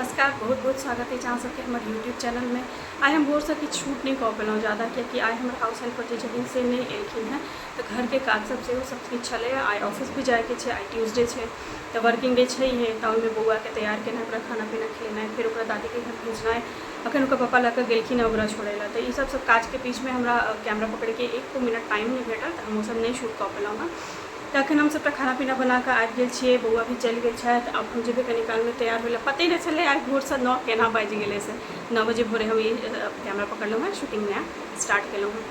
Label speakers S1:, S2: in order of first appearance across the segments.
S1: नमस्कार, बहुत बहुत स्वागत अछि अहाँ सबके हमर यूट्यूब चैनलमे। आइ हम भोरसँ किछु शूट नहि कऽ पेलहुँ ज्यादा, कियाकि आइ हमर हाउस हेल्पर जे छथिन से नहि एलखिन हेँ, तऽ घरके काज सब सेहो सब किछु छलैए। आइ ऑफिस भी जाइके छै, आइ ट्यूजडे छै तऽ वर्किंग डे छैहे। तऽ ओहिमे बौआके तैयार केनाइ, ओकरा खाना पीना खिलेनाइ, फेर ओकरा दादीके घर भेजनाइ, अखन ओकर पापा लऽ कऽ गेलखिन हेँ ओकरा छोड़ै लए, तऽ ई सब सब काजके बीचमे हमरा कैमरा पकड़ैके एको मिनट टाइम नहि भेटल, तऽ हम ओसब नहि शूट कऽ पेलहुँ हेँ। तऽ अखन हम सबटा खाना पीना बना कऽ आबि गेल छियै, बौआ भी चलि गेल छथि। आब हम जेबै कनि कालमे तैयार होय लए। पते नहि छलै आइ भोरसँ 9 केना बाजि गेलै। से 9 बजे भोरे हम ई कैमरा पकड़लहुँ हेँ, शूटिंग नया स्टार्ट केलहुँ हेँ।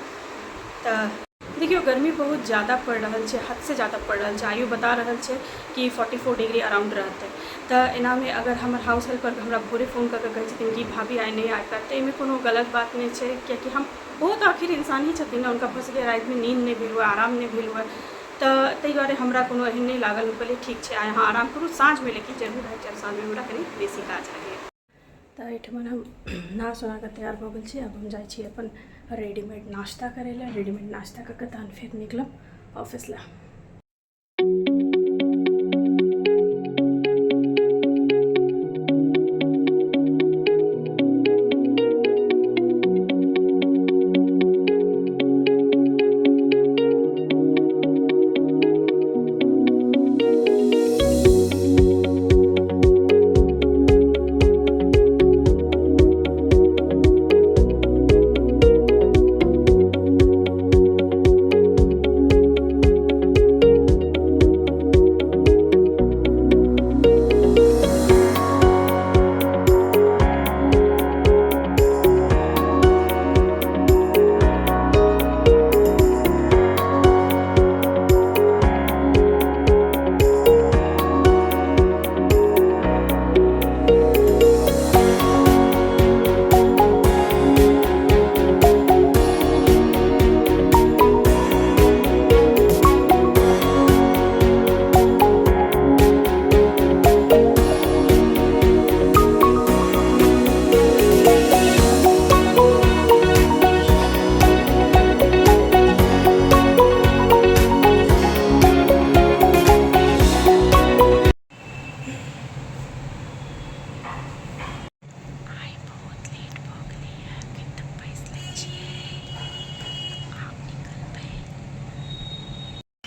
S1: तऽ देखियौ, गर्मी बहुत ज्यादा पड़ि रहल छै, हदसँ ज्यादा पड़ि रहल छै। आइयो बता रहल छै कि 44 डिग्री अराउंड रहतै। तऽ एनामे अगर हमर हाउस हेल्पर हमरा भोरे फोन कऽ कऽ कहै छथिन कि भाभी आइ नहि आबि पायब, तऽ एहिमे कोनो गलत बात नहि छै, कियाकि हम ओहो तऽ आखिर इंसान ही छथिन ने। हुनका भऽ सकैए रातिमे नींद नहि भेल हुए, आराम नहि भेल हुए, तऽ ताहि दुआरे हमरा कोनो एहन नहि लागल। हम कहलियै, ठीक छै, आइ अहाँ आराम करू, साँझमे लेकिन जरूर आबि जायब, साँझमे हमरा कनि बेसी काज रहैए। तऽ एहिठमन हम नहा सोना कऽ तैयार भऽ गेल छी। आब हम जाइ छी अपन रेडीमेड नाश्ता करै लए। रेडीमेड नाश्ता कऽ कऽ तहन फेर निकलब ऑफिस लए। आइ बहुत लेट भऽ गेलैए, एखन तक बैसले छियै, आब निकलबै।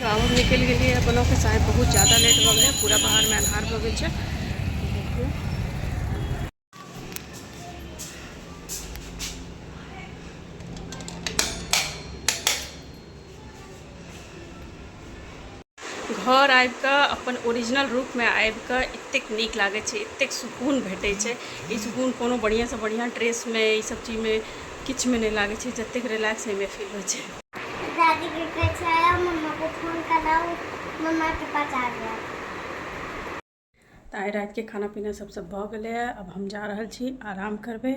S1: आब हम निकलि गेलियै अपन ऑफिस। आइ बहुत ज्यादा लेट भऽ गेलै, पूरा बाहरमे अन्हार भऽ गेल छै। देखियौ, घर आबि कऽ अपन ओरिजिनल रूपमे आबि कऽ एतेक नीक लागै छै, एतेक सुकून भेटै छै। ई सुकून कोनो बढ़िआँसँ बढ़िआँ ड्रेसमे, ई सब चीजमे, किछुमे नहि लागै छै, जतेक रिलैक्स एहिमे फील होइ छै।
S2: दादी के कहै छै, आया मम्मा को फोन कराओ, मम्मा के पास आ गया।
S1: तऽ आइ रातिके खाना पीना सब सब भऽ गेलैए। आब हम जा रहल छी, आराम करबै।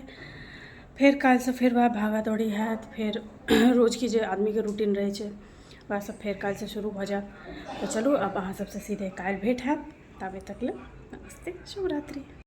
S1: फेर काल्हिसँ फेर वएह भागा दौड़ी हैत। फेर रोजके जे आदमीके रूटीन रहै छै, वएह सब फेर काल्हिसँ शुरू भऽ जायत। तऽ चलू, आब अहाँ सबसँ सीधे काल्हि भेँट हैत। ताबे तक लेल नमस्ते, शुभरात्रि।